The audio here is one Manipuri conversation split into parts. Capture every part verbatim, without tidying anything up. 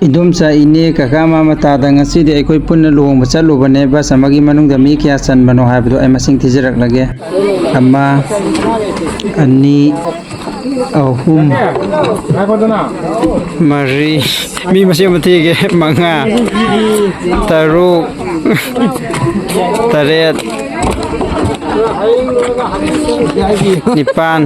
ꯏꯗꯣꯝꯆꯥ, ꯏꯅꯦ, ꯀꯀꯥ, ꯃꯥꯃ, ꯇꯥꯗ, ꯉꯁꯤꯗꯤ ꯑꯩꯈꯣꯏ ꯄꯨꯟꯅ ꯂꯨꯍꯣꯡꯕ ꯆꯠꯂꯨꯕꯅꯦ꯫ ꯕꯁ ꯑꯃꯒꯤ ꯃꯅꯨꯡꯗ ꯃꯤ ꯀꯌꯥ ꯆꯟꯕꯅꯣ ꯍꯥꯏꯕꯗꯣ ꯑꯩ ꯃꯁꯤꯡ ꯊꯤꯖꯔꯛꯂꯒꯦ꯫ ꯑꯃ, ꯑꯅꯤ, ꯑꯍꯨꯝ, ꯃꯔꯤ, ꯃꯤ ꯃꯁꯤꯡ ꯑꯃ ꯊꯤꯒꯦ꯫ ꯃꯉꯥ, ꯇꯔꯨꯛ, ꯇꯔꯦꯠ, ꯅꯤꯄꯥꯟ,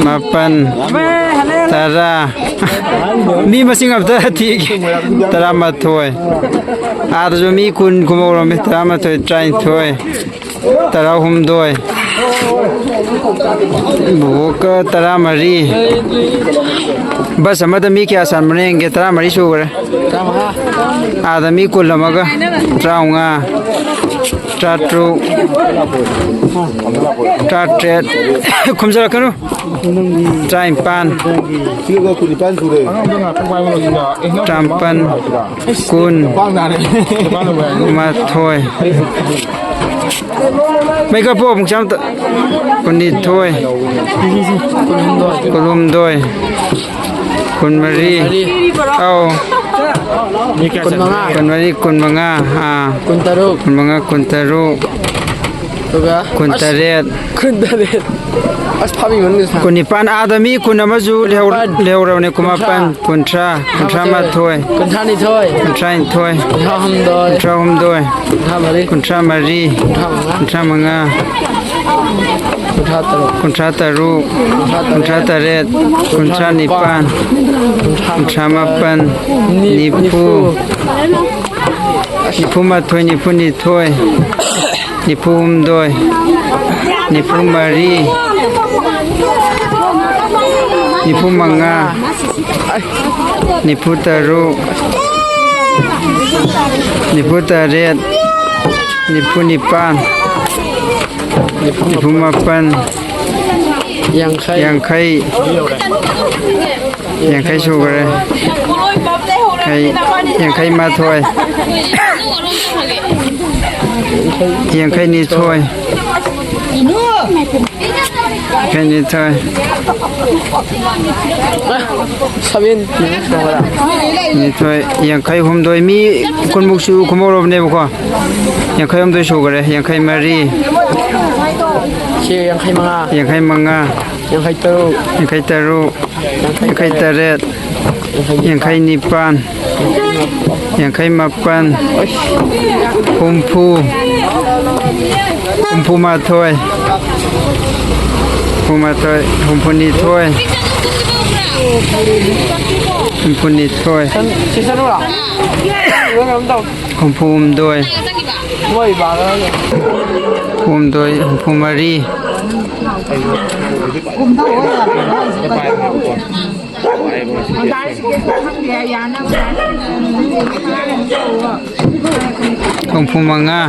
ꯃꯥꯄꯟ, ꯇꯔꯥ꯫ ꯃꯤ ꯃꯁꯤꯡ ꯑꯝꯇ ꯊꯤꯒꯦ꯫ ꯇꯔꯥꯃꯥꯊꯣꯏ꯫ ꯑꯥꯗꯁꯨ ꯃꯤ ꯀꯨꯟ ꯀꯨꯝꯍꯧꯔꯝꯃꯤ꯫ ꯇꯔꯥꯃꯥꯊꯣꯏ, ꯇꯔꯥꯅꯤꯊꯣꯏ, ꯇꯔꯥꯍꯨꯝꯗꯣꯏ꯫ ꯕꯣꯕꯣꯛꯀ ꯇꯔꯥꯃꯔꯤ꯫ ꯕꯁ ꯑꯃꯗ ꯃꯤ ꯀꯌꯥ ꯆꯟꯕꯅꯣ ꯌꯦꯡꯒꯦ꯫ ꯇꯔꯥꯃꯔꯤ ꯁꯨꯈ꯭ꯔꯦ꯫ ꯑꯥꯗ ꯃꯤ ꯀꯨꯟ ꯑꯃꯒ, ꯇꯔꯥꯃꯉꯥ, ꯇꯔꯥꯇꯔꯨꯛ, ꯇꯔꯥꯇꯔꯦꯠ꯫ ꯈꯨꯝꯖꯤꯜꯂꯛꯀꯅꯨ꯫ ꯇꯔꯥꯅꯤꯄꯥꯟ, ꯇꯔꯥꯃꯥꯄꯟ, ꯀꯨꯟ, ꯃꯥꯊꯣꯏ꯫ ꯃꯩ ꯀꯥꯞꯄꯣ ꯑꯃꯨꯛ ꯆꯥꯝꯇ꯫ ꯀꯨꯟꯅꯤꯊꯣꯏ, ꯀꯨꯟꯍꯨꯝꯗꯣꯏ, ꯀꯨꯟꯃꯔꯤ꯫ ꯑꯧ꯫ ꯀꯨꯟꯃꯉꯥ꯫ ꯀꯨꯟꯃꯔꯤ, ꯀꯨꯟꯃꯉꯥ꯫ ꯑꯥ꯫ ꯀꯨꯟꯇꯔꯨꯛ꯫ ꯀꯨꯟꯃꯉꯥ, ꯀꯨꯟꯇꯔꯨꯛ꯫ ꯑꯗꯨꯒ ꯀꯨꯟꯇꯔꯦꯠ꯫ ꯀꯨꯟꯇꯔꯦꯠ꯫ ꯑꯁ, ꯐꯥꯕꯤꯃꯟꯒ꯭ꯔꯦ ꯁꯥ꯫ ꯀꯨꯟꯅꯤꯄꯥꯟ꯫ ꯑꯥꯗ ꯃꯤ ꯀꯨꯟ ꯑꯃꯁꯨ ꯂꯩꯍꯧ-, ꯀꯨꯟꯅꯤꯄꯥꯟ꯫ ꯂꯩꯍꯧꯔꯕꯅꯦ꯫ ꯀꯨꯟꯃꯥꯄꯟ꯫ ꯀꯨꯟꯊ꯭ꯔꯥ꯫ ꯀꯨꯟꯊ꯭ꯔꯥ ꯃꯥꯊꯣꯏ꯫ ꯀꯨꯟꯊ꯭ꯔꯥ ꯅꯤꯊꯣꯏ꯫ ꯀꯨꯟꯊ꯭ꯔꯥ ꯅꯤꯊꯣꯏ꯫ ꯀꯨꯟꯊ꯭ꯔꯥ ꯍꯨꯝꯗꯣꯏ꯫ ꯀꯨꯟꯊ꯭ꯔꯥ ꯍꯨꯝꯗꯣꯏ꯫ ꯀꯨꯟꯊ꯭ꯔꯥ ꯃꯔꯤ꯫ ꯀꯨꯟꯊ꯭ꯔꯥ ꯃꯉꯥ꯫ ꯀꯨꯟꯊ꯭ꯔꯥ ꯃꯉꯥ꯫ ꯀꯨꯟꯊ꯭ꯔꯥ ꯇꯔꯨꯛ꯫ ꯀꯨꯟꯊ꯭ꯔꯥ ꯇꯔꯨꯛ꯫ ꯀꯨꯟꯊ꯭ꯔꯥ ꯇꯔꯦꯠ꯫ ꯀꯨꯟꯊ꯭ꯔꯥ ꯅꯤꯄꯥꯟ꯫ ꯀꯨꯟꯊ꯭ꯔꯥ ꯃꯥꯄꯟ꯫ ꯅꯤꯐꯨ꯫ ꯅꯤꯐꯨ ꯃꯥꯊꯣꯏ, ꯅꯤꯐꯨ ꯅꯤꯊꯣꯏ꯫ ꯅꯤꯐꯨ ꯍꯨꯝꯗꯣꯏ, ꯅꯤꯐꯨ ꯃꯔꯤ, ꯅꯤꯐꯨ ꯃꯉꯥ, ꯅꯤꯐꯨ ꯇꯔꯨꯛ, ꯅꯤꯐꯨ ꯇꯔꯦꯠ, ꯅꯤꯐꯨ ꯅꯤꯄꯥꯟ, ꯅꯤꯐꯨ ꯃꯥꯄꯟ, ꯌꯥꯡꯈꯩ꯫ ꯌꯥꯡꯈꯩ꯫ ꯌꯥꯡꯈꯩ ꯁꯨꯈ꯭ꯔꯦ꯫ ꯌꯥꯡꯈꯩ, ꯌꯥꯡꯈꯩ ꯃꯥꯊꯣꯏ꯫ ꯌꯥꯡꯈꯩ ꯅꯤꯊꯣꯏ꯫ ꯌꯥꯡꯈꯩ ꯅꯤꯊꯣꯏ꯫ ꯁꯚꯦꯟ꯫ ꯅꯤꯊꯣꯏ, ꯌꯥꯡꯈꯩ ꯍꯨꯝꯗꯣꯏ꯫ ꯃꯤ ꯀꯨꯟꯃꯨꯛꯁꯨ ꯈꯨꯝꯍꯧꯔꯕꯅꯦꯕꯀꯣ꯫ ꯌꯥꯡꯈꯩ ꯍꯨꯝꯗꯣꯏ ꯁꯨꯈꯔꯦ꯫ ꯌꯥꯡꯈꯩ ꯃꯔꯤ꯫ ꯁꯤ ꯌꯥꯡꯈꯩ ꯃꯉꯥ꯫ ꯌꯥꯡꯈꯩ ꯃꯉꯥ꯫ ꯌꯥꯡꯈꯩ ꯇꯔꯨꯛ꯫ ꯌꯥꯡꯈꯩ ꯇꯔꯨꯛ꯫ ꯌꯥꯡꯈꯩ ꯇꯔꯦꯠ꯫ ꯌꯥꯡꯈꯩ ꯅꯤꯄꯥꯟ꯫ ꯌꯥꯡꯈꯩ ꯃꯥꯄꯟ꯫ ꯍꯨꯝꯐꯨ꯫ ꯍꯨꯝꯐꯨ ꯃꯥꯊꯣꯏ꯫ ꯍꯨꯝꯐꯨ ꯃꯥꯊꯣꯏ꯫ ꯍꯨꯝꯐꯨ ꯅꯤꯊꯣꯏ꯫ ꯍꯨꯝꯐꯨ ꯅꯤꯊꯣꯏ꯫ ꯍꯨꯝꯐꯨ ꯍꯨꯝꯗꯣꯏ꯫ ꯍꯨꯝꯐꯨ ꯍꯨꯝꯗꯣꯏ꯫ ꯍꯨꯝꯐꯨ ꯃꯔꯤ꯫ ꯍꯨꯝꯐꯨ ꯃꯉꯥ꯫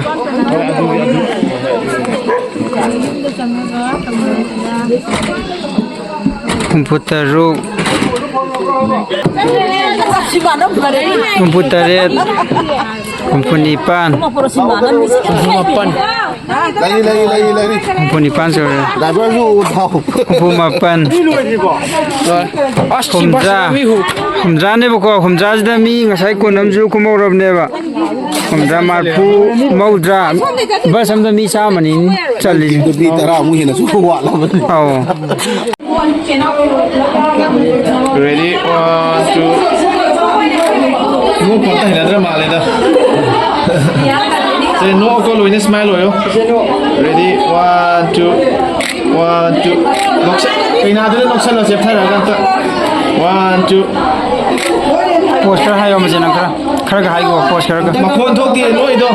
ꯍꯨꯝꯐꯨ ꯇꯔꯨꯛ꯫ ꯍꯨꯝꯐꯨ ꯇꯔꯦꯠ꯫ ꯍꯨꯝꯐꯨ ꯅꯤꯄꯥꯟ꯫ ꯍꯨꯝꯐꯨ ꯃꯥꯄꯟ꯫ ꯂꯩꯔꯤ, ꯂꯩꯔꯤ, ꯂꯩꯔꯤ, ꯂꯩꯔꯤ꯫ ꯍꯨꯝꯐꯨ ꯅꯤꯄꯥꯟ ꯁꯨꯔꯦ꯫ ꯗ꯭ꯔꯥꯏꯚꯔꯁꯨ ꯊꯥꯎ꯫ ꯍꯨꯝꯐꯨ ꯃꯥꯄꯟ꯫ ꯂꯣꯏꯔꯦ꯫ ꯑꯁ, ꯁꯤ ꯍꯨꯝꯗ꯭ꯔꯥ꯫ ꯕꯁ ꯃꯤꯍꯨ꯫ ꯍꯨꯝꯗ꯭ꯔꯥꯅꯦꯕꯀꯣ, ꯍꯨꯝꯗ꯭ꯔꯥꯁꯤꯗ ꯃꯤ ꯉꯁꯥꯏ ꯀꯨꯟ ꯑꯃꯁꯨ ꯀꯨꯝꯍꯧꯔꯕꯅꯦꯕ꯫ ꯍꯨꯝꯗ꯭ꯔꯥ, ꯃꯔꯐꯨ, ꯃꯧꯗ꯭ꯔꯥ꯫ ꯕꯁ ꯑꯃꯗ ꯃꯤ ꯆꯥꯝꯃꯅꯤ ꯆꯜꯂꯤꯁꯦ꯫ ꯑꯗꯨꯗꯤ ꯇꯔꯥꯃꯨꯛ ꯍꯦꯟꯅꯁꯨ ꯋꯥꯠꯂꯕꯅꯤ꯫ ꯑꯧ꯫ Ready, one, two. ꯅꯣꯛꯄ ꯑꯝꯇ ꯍꯩꯅꯗ꯭ꯔ ꯃꯥꯜꯂꯦꯗ꯫ ꯁꯦ, ꯅꯣꯛꯑꯣꯀꯣ, ꯂꯣꯏꯅ smile ꯑꯣꯏꯌꯣ꯫ Ready, one, two, one, two. ꯅꯣꯛꯁ-, ꯀꯩꯅꯥꯗꯨꯗ ꯅꯣꯛꯁꯜꯂꯣ, ꯆꯦꯞꯊꯔꯒ ꯑꯝꯇ꯫ One, two. Pose ꯈꯔ ꯍꯥꯏꯌꯣ, ꯃꯁꯦ, ꯅꯪ ꯈꯔ, ꯈꯔꯒ ꯍꯥꯏꯈꯣ, pose ꯈꯔꯒ꯫ ꯃꯈꯣꯟ ꯊꯣꯛꯇꯦ, ꯅꯣꯛꯏꯗꯣ꯫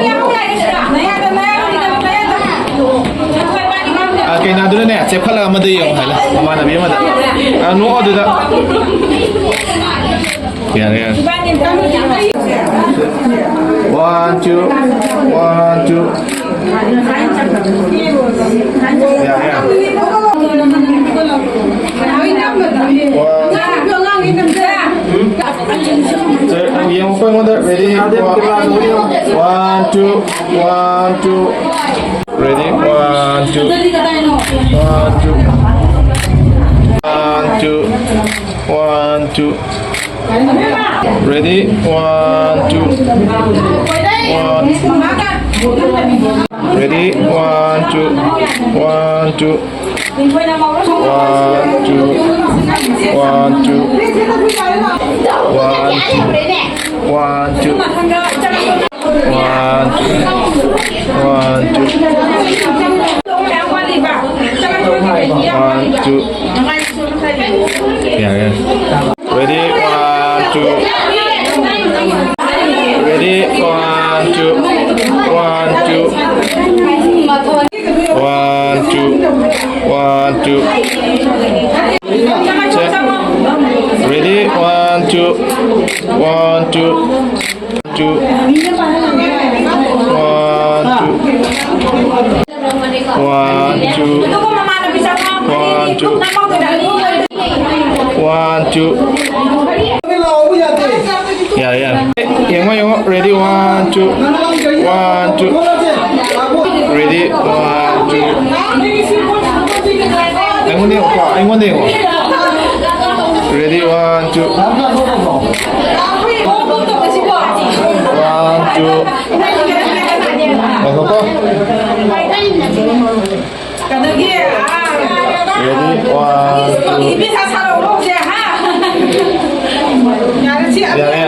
ꯑ, ꯀꯩꯅꯥꯗꯨꯅꯅꯦ, ꯆꯦꯞꯈꯠꯂꯒ ꯑꯃꯗ ꯌꯦꯡꯉꯣ ꯍꯥꯏꯅ, ꯃꯃꯥꯟꯅꯕꯤ ꯑꯃꯗ꯫ ꯑ, ꯅꯣꯛꯑꯣ ꯑꯗꯨꯗ꯫ ꯌꯥꯔꯦ, ꯌꯥꯔꯦ꯫ One, two, one, two. ꯌꯥꯔꯦ, ꯌꯥꯔꯦ꯫ One. ꯁꯦ, ꯌꯦꯡꯉꯨꯀꯣ ꯑꯩꯉꯣꯟꯗ꯫ Ready? One, two, one, two. Ready? One, two. One, two. One, two. One, two. Ready? One, two. One. Ready? One, two. One, two. One, two. One, two. One, two. One, two. One, two. One, two. One, two. Yeah, yeah. Ready? One, two. Ready? One, two. One, two. One, two. One, two. Check. Ready? One, two. One, two. Two. One, two. One, two. One, two. One, two. ꯌꯥꯔꯦ, ꯌꯥꯔꯦ. ꯌꯦꯡꯉꯣ, ꯌꯦꯡꯉꯣ. Ready? One, two. One, two. Ready? One, two. ꯑꯩꯉꯣꯟꯗ ꯌꯦꯡꯉꯣꯀꯣ, ꯑꯩꯉꯣꯟꯗ ꯌꯦꯡꯉꯣ. Ready? One, two. One, two. ꯉꯥꯏꯈꯣꯀꯣ. Ready? One, two. ꯌꯥꯔꯦ꯫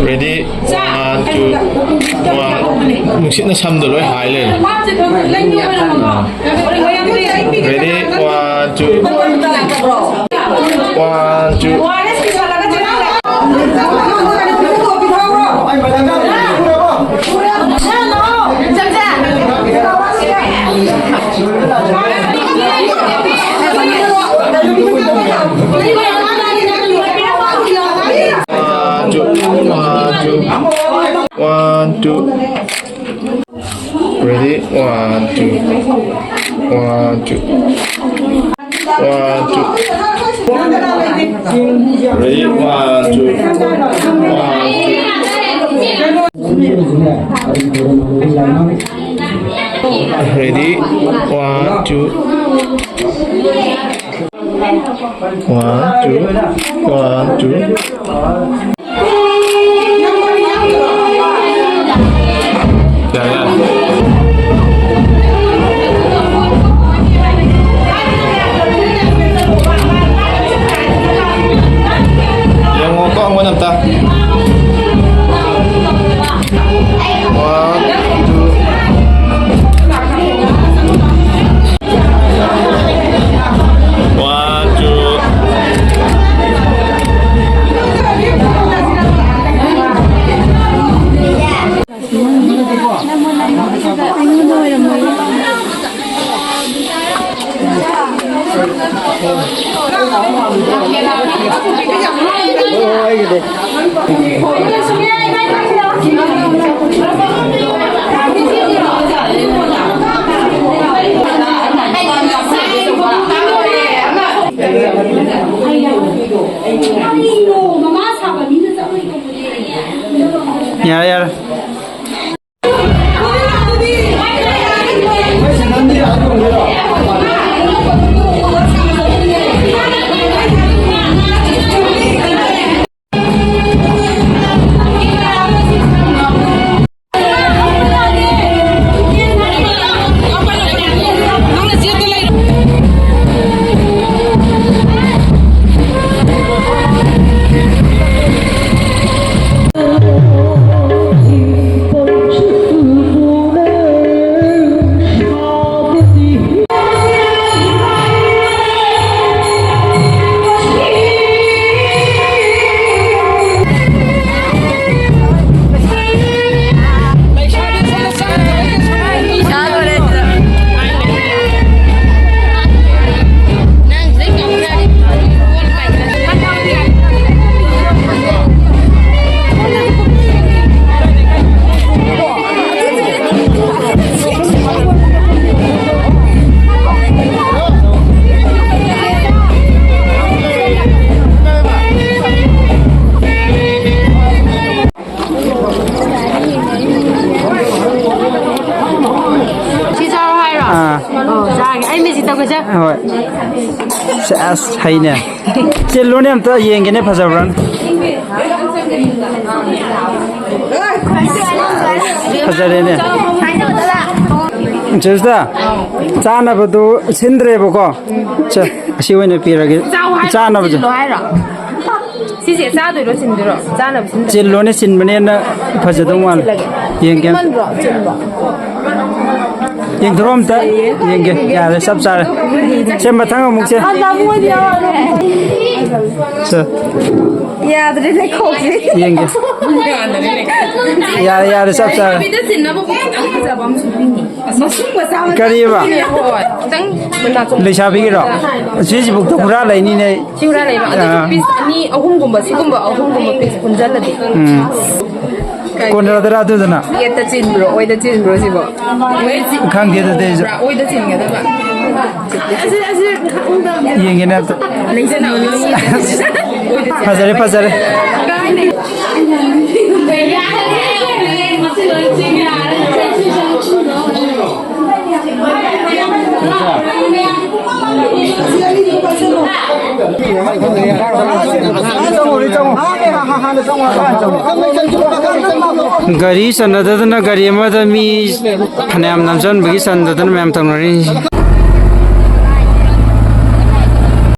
Ready? One, two, one. ꯅꯨꯡꯁꯤꯠꯅ ꯁꯝꯗ ꯂꯣꯏ ꯍꯥꯏ ꯂꯩꯔꯦ꯫ Ready? One, two. One, two. One, two. One, two. Ready? One, two. One, two. One, two. Ready? One, two. One, two. Ready? One, two. One, two. One, two. ꯌꯥꯔꯦ, ꯌꯥꯔꯦ꯫ ꯌꯦꯡꯉꯣꯀꯣ, ꯑꯃꯨꯛ ꯍꯟꯅ ꯑꯝꯇ꯫ One, two. One, two. ꯍꯣꯏ꯫ ꯁꯦꯁ, ꯍꯩꯅꯦ꯫ ꯆꯤꯜꯂꯨꯅꯦ ꯑꯝꯇ ꯌꯦꯡꯒꯦꯅꯦ, ꯐꯖꯕ꯭ꯔꯥꯅ꯫ ꯐꯖꯔꯦꯅꯦ꯫ ꯆꯦꯁꯇ, ꯆꯥꯅꯕꯗꯨ ꯁꯤꯟꯗ꯭ꯔꯦꯕꯀꯣ꯫ ꯁꯦ, ꯑꯁꯤ ꯑꯣꯏꯅ ꯄꯤꯔꯒꯦ꯫ ꯆꯥꯎ ꯍꯥꯏꯔꯣ? ꯆꯥꯅꯕꯗꯣ꯫ ꯆꯤꯜꯂꯣ ꯍꯥꯏꯔꯣ? ꯁꯤꯁꯦ ꯆꯥꯗꯣꯏꯔꯣ, ꯁꯤꯟꯗꯣꯏꯔꯣ? ꯆꯥꯅꯕ ꯁꯤꯟꯗꯣꯏꯔꯣ? ꯆꯤꯜꯂꯣꯅꯦ, ꯁꯤꯟꯕꯅꯦꯅ ꯐꯖꯗꯧ ꯃꯥꯜꯂꯦ꯫ ꯁꯤꯜꯂꯒꯦ꯫ ꯌꯦꯡꯒꯦ꯫ ꯁꯤꯟꯃꯟꯕ꯭ꯔꯣ? ꯆꯤꯟꯕ꯭ꯔꯣ? ꯌꯦꯡꯊꯣꯔꯛꯑꯣ ꯑꯝꯇ꯫ ꯌꯦꯡꯒꯦ꯫ ꯌꯥꯔꯦ, ꯆꯞ ꯆꯥꯔꯦ꯫ ꯁꯦ, ꯃꯊꯪ ꯑꯃꯨꯛ ꯁꯦ꯫ ꯑ, ꯇꯥꯃꯣ ꯍꯣꯏꯗꯤ ꯌꯥꯎꯔꯦ꯫ ꯁꯦ꯫ ꯌꯥꯗ꯭ꯔꯦꯅꯦ, ꯈꯣꯛꯁꯦ꯫ ꯌꯦꯡꯒꯦ꯫ ꯌꯥꯔꯦ, ꯌꯥꯔꯦ, ꯆꯞ ꯆꯥꯔꯦ꯫ ꯅꯨꯄꯤꯗ ꯆꯤꯟꯅꯕ ꯈꯣꯠꯄ ꯈꯤꯇꯪ ꯐꯖꯕ ꯑꯃꯁꯨ ꯄꯤꯅꯤ꯫ ꯃꯁꯨꯝ ꯃꯆꯥ ꯃꯆꯥ꯫ ꯀꯔꯤꯕ? ꯍꯣꯏ, ꯈꯤꯇꯪ ꯃꯅꯥ ꯆꯣꯝ-, ꯂꯩꯁꯥꯕꯤꯒꯤꯔꯣ? ꯁꯤꯁꯤꯕꯨꯛꯇ ꯄꯨꯔꯥ ꯂꯩꯅꯤꯅꯦ꯫ ꯁꯤ ꯄꯨꯔꯥ ꯂꯩꯕ꯫ ꯑꯗꯨ ꯑꯥ꯫ ꯄꯤꯁ ꯑꯅꯤ ꯑꯍꯨꯝꯒꯨꯝꯕ, ꯁꯤꯒꯨꯝꯕ ꯑꯍꯨꯝꯒꯨꯝꯕ ꯄꯤꯁ ꯄꯨꯟꯁꯤꯜꯂꯗꯤ꯫ ꯎꯝ꯫ ꯀꯣꯟꯅꯗ꯭ꯔꯥ ꯑꯗꯨꯗꯨꯅ? ꯌꯦꯠꯇ ꯆꯤꯟꯕ꯭ꯔꯣ, ꯑꯣꯏꯗ ꯆꯤꯟꯕ꯭ꯔꯣ ꯁꯤꯕꯣ? ꯈꯪꯗꯦ ꯑꯗꯨꯗꯤ ꯑꯩꯁꯨ꯫ ꯑꯣꯏꯗ ꯆꯤꯟꯒꯗꯕ꯫ ꯌꯦꯡꯒꯦꯅꯦ ꯑꯝꯇ꯫ ꯐꯖꯔꯦ, ꯐꯖꯔꯦ꯫ ꯒꯥꯔꯤ ꯆꯟꯅꯗꯗꯅ ꯒꯥꯔꯤ ꯑꯃꯗ ꯃꯤ ꯐꯅꯌꯥꯝ ꯅꯝꯁꯤꯟꯕꯒꯤ ꯆꯟꯗꯗꯅ ꯃꯌꯥꯝ ꯇꯧꯅꯔꯤ꯫